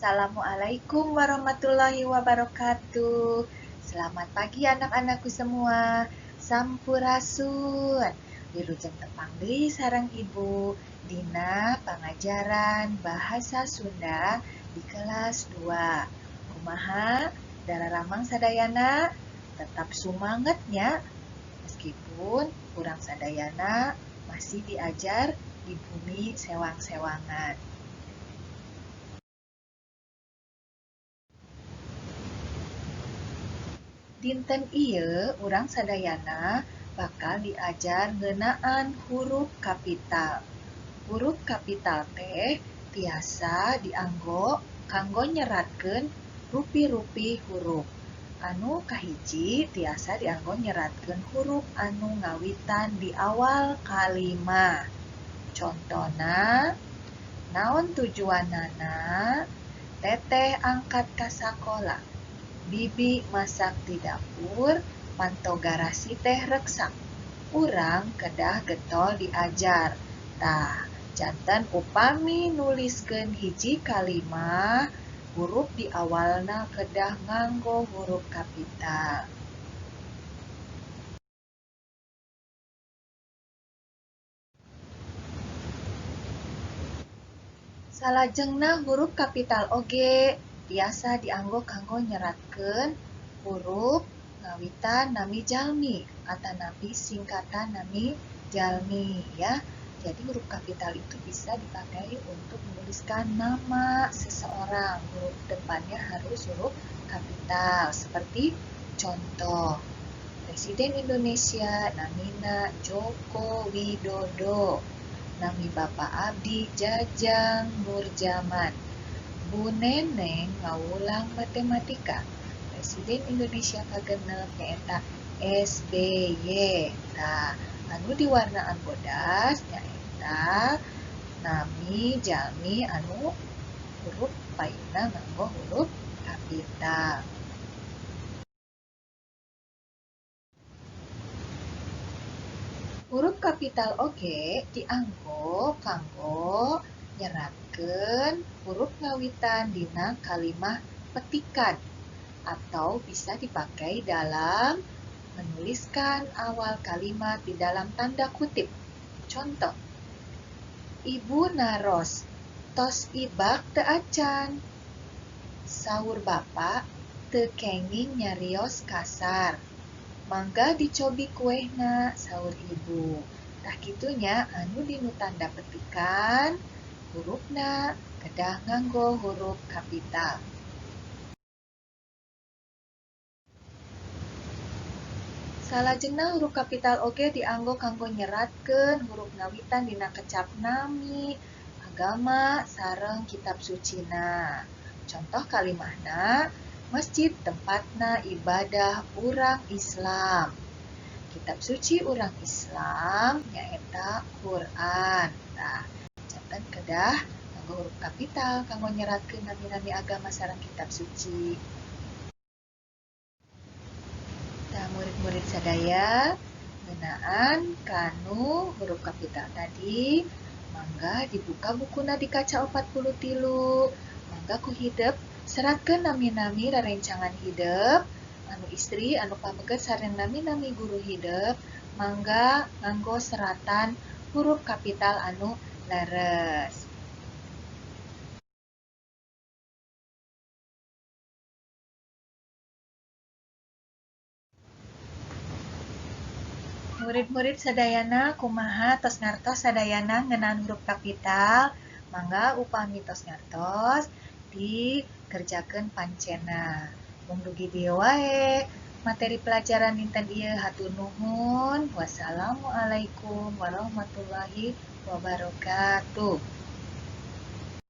Assalamualaikum warahmatullahi wabarakatuh. Selamat pagi anak-anakku semua. Sampurasun. Wilujeng tepang deui sareng Ibu dina pangajaran Bahasa Sunda di kelas 2. Kumaha dararamang sadayana? Tetap sumanget nya, meskipun urang sadayana masih diajar di bumi sewang-sewangan. Dinten ieu urang sadayana bakal diajar ngeunaan huruf kapital. Huruf kapital teh tiasa dianggo kanggo nyeratkeun rupi-rupi huruf. Anu kahiji tiasa dianggo nyeratkeun huruf anu ngawitan di awal kalimah. Contona, naon tujuanana? Teteh angkat ka sakola. Bibi masak di dapur, panto garasi teh reksak. Urang kedah getol diajar. Tah, janten upami nuliskeun hiji kalimah, huruf di awalna kedah nganggo huruf kapital. Salajengna huruf kapital oge tiasa dianggo kanggo nyeratkeun huruf ngawitan nami jalmi atanapi singkatan nami jalmi ya. Jadi huruf kapital itu bisa dipakai untuk menuliskan nama seseorang. Huruf depannya harus huruf kapital. Seperti contoh Presiden Indonesia namina Joko Widodo, nami Bapak Abdi Jajang Nurjaman, Bu Neneng ngawulang matematika, Presiden Indonesia kagenep nyaeta SBY. Tah, anu diwarnaan bodas nyaeta nami jalmi anu huruf payuna nganggo huruf kapital. Huruf kapital oge dianggo kanggo nyeratkeun huruf ngawitan dina kalimah petikan atau bisa dipakai dalam menuliskan awal kalimat di dalam tanda kutip. Contoh, Ibu naros, tos ibak teu acan. Saur Bapak teu kenging nyarios kasar. Mangga dicobi kuehna, saur Ibu. Tah kitu nya anu dinu tanda petikan, hurufna kedah nganggo huruf kapital. Salajengna huruf kapital oge dianggo kanggo nyeratkeun huruf ngawitan dina kecap nami, agama, sareng kitab sucina. Contoh kalimahna, masjid tempatna ibadah urang Islam. Kitab suci urang Islam nyaeta Quran. Tah, janten kedah nganggo huruf kapital kanggo nyeratkeun nami-nami agama sareng kitab suci. Tah, murid-murid sadaya, ngeunaan kanu huruf kapital tadi, mangga dibuka bukuna di kaca 43, mangga ku hidep seratkeun nami-nami rerencangan hidep, anu istri, anu pameget sareng nami-nami guru hidep, mangga nganggo seratan huruf kapital anu leres. Murid-murid sadayana kumaha tos ngartos sadayana ngeunaan huruf kapital, mangga upami tos ngartos dikerjakeun pancena. Mung dugi dieu wae materi pelajaran dinten ieu, hatur nuhun. Wassalamualaikum warahmatullahi wabarakatuh.